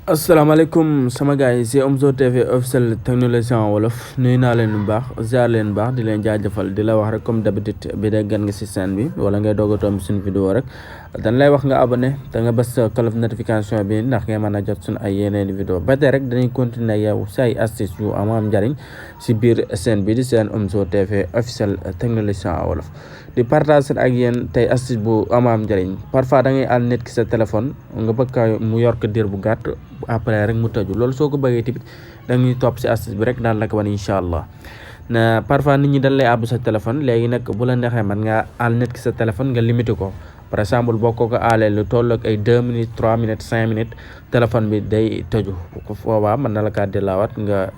asalaamaaleykum sama gars yi c'est Omzo TV officiel technologie en wolof nuyu naa leen bu baax ziar leen bu baax di leen jaajëfal di la wax rek comme d'habitude bi day gan nga si chaîne bi wala ngay doog a toom suñu vidéo rek dañ lay wax nga abonné te nga bës cloche de notification bi ndax ngay mën a jot suñu ay yeneen vidéo ba tey rek dañuy continuer yow si ay astuces yu am njariñ si biir chaîne bi di seen Omzo TV officiel technologie en wolof di partager ak yéen tey astuce bu am njariñ parfois da ngay àll nit ki sa téléphone nga bëgg mu yor ko diir bu gàtt après rek mu tëju loolu soo ko bëggee tamit dañuy topp si astuce bi rek daal la ko wan incha allah na parfois nit ñi dañ lay àbb sa téléphone léegi nag bu la neexee man nga àll nit ki sa téléphone nga limité ko par exemple boo ko aalee lu toll ak ay 2 minutes 3 minutes 5 minutes téléphone bi day tëju ko foobaa mën na la kaa dellaawaat nga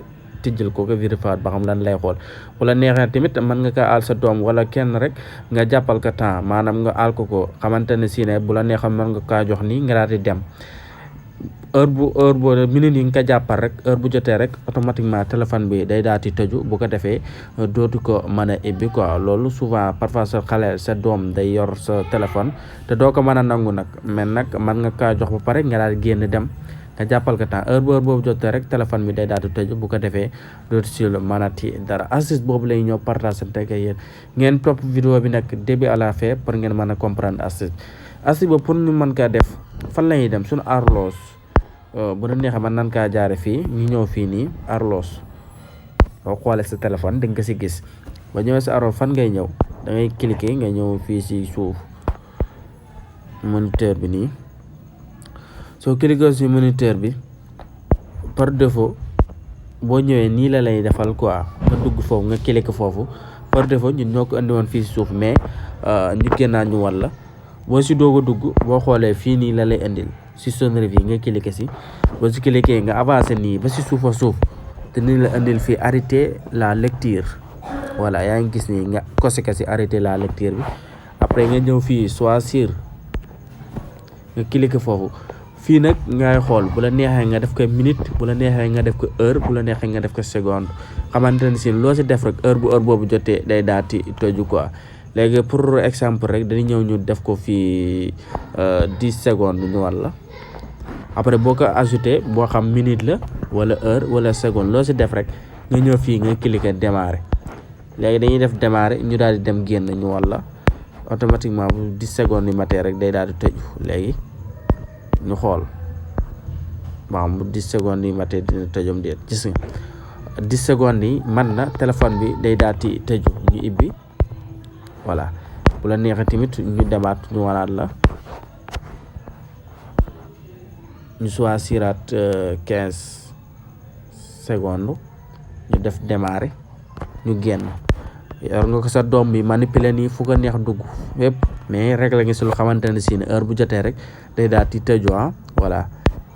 tijjal ko vérifier ba xam lan lay xool bu la neexee tamit mën nga kaa aal sa doom wala kenn rek nga jàppal ko temps maanaam nga aal ko xamante ne si ne bu la neexee mën nga kaa jox nii nga daal di dem heure boo minute yi nga ko jàppal rek heure bu jotee rek automatiquement téléphone bi day daal di tëju bu ko defee dootu ko mën a ibbi quoi loolu souvent parfois sa xale sa doom day yor sa téléphone te doo ko mën a nangu nag mais nag mën nga kaa jox ba pare nga daal di génn dem nga jàppal ko temps heure boobu jotee rek téléphone bi day daal di tëju bu ko defee dootu si mënati dara astuce boobu lay ñëw partage teg ak yéen ngeen topp vidéo bi nag début à la fin pour ngeen mën a comprendre astuce boobu pour ñu mën kaa def fan la ñuy dem suñu arloos bu la neexee man nan kaa jaare fii ñu ñëw fii nii arloos boo xoolee sa téléphone di nga ko si gis ba ñëwee sa arloos fan ngay ñëw da ngay cliquer nga ñëw fii si suuf moniteur bi nii soo cliquer si moniteur bi par défaut boo ñëwee nii la lay defal quoi nga dugg foofu nga cliquer foofu par défaut ñun ñoo ko andi woon fii si suuf mais ñu génnaa ñu walla boo si doog a dugg boo xoolee fii nii la lay indil si sonnerie bi nga cliquer si boo si cliquer nga avancer nii ba si suuf a suuf te ni la indil fii arrêter la lecture voilà yaa ngi gis nii nga kose si arrêter la lecture bi après nga ñëw fii choisir nga cliquer foofu fii nag ngay xool bu la neexee nga def ko minute bu la neexee nga def ko heure bu la neexee nga def ko seconde xamante ne si loo si def rek heure boobu jotee day daati tëju quoi léegi pour exemple rek dañuy ñëw ñu def ko fii 10 secondes ñu walla après boo ko ajouté boo xam minute la wala heure wala seconde loo si def rek nga ñëw fii nga cliquer démarrer léegi dañuy def démarrer ñu daal di dem génn ñu walla automatiquement bu 10 secondes yi matee rek day daal di tëju léegi ñu xool waaw bu 10 secondes yi matee dina tëjum déet gis nga 10 secondes yi man na téléphone bi day daal di tëju ñu ibbi voilà bu la neexee tamit ñu demaat ñu wanaat la ñu choisiraat 15 secondes ñu def démarrer ñu génn yor nga ko sa doom bi manipuler nii fu ko neex dugg yépp mais règle nga si lu xamante ne si ne heure bu jotee rek day daal di tëju voilà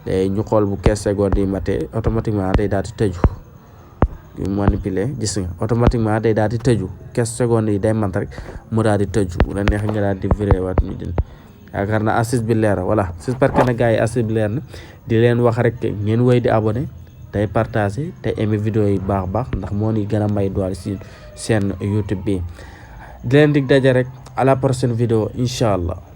day ñu xool bu 15 secondes yi matee automatiquement day daal di tëju ñu manipuler gis nga automatiquement day daal di tëju 15 secondes yi day mat rek mu daal di tëju bu la neex nga daal di viré waat ñu din yaakaar na astuce bi leer voilà j'espère que na gars yi astuce bi leer na di leen wax rek ngeen wéy di abonné tey partager tey aimé vidéo yi baax ndax moo ni gën a may doole si seen YouTube bi di leen dig daje rek à la prochaine vidéo incha allah.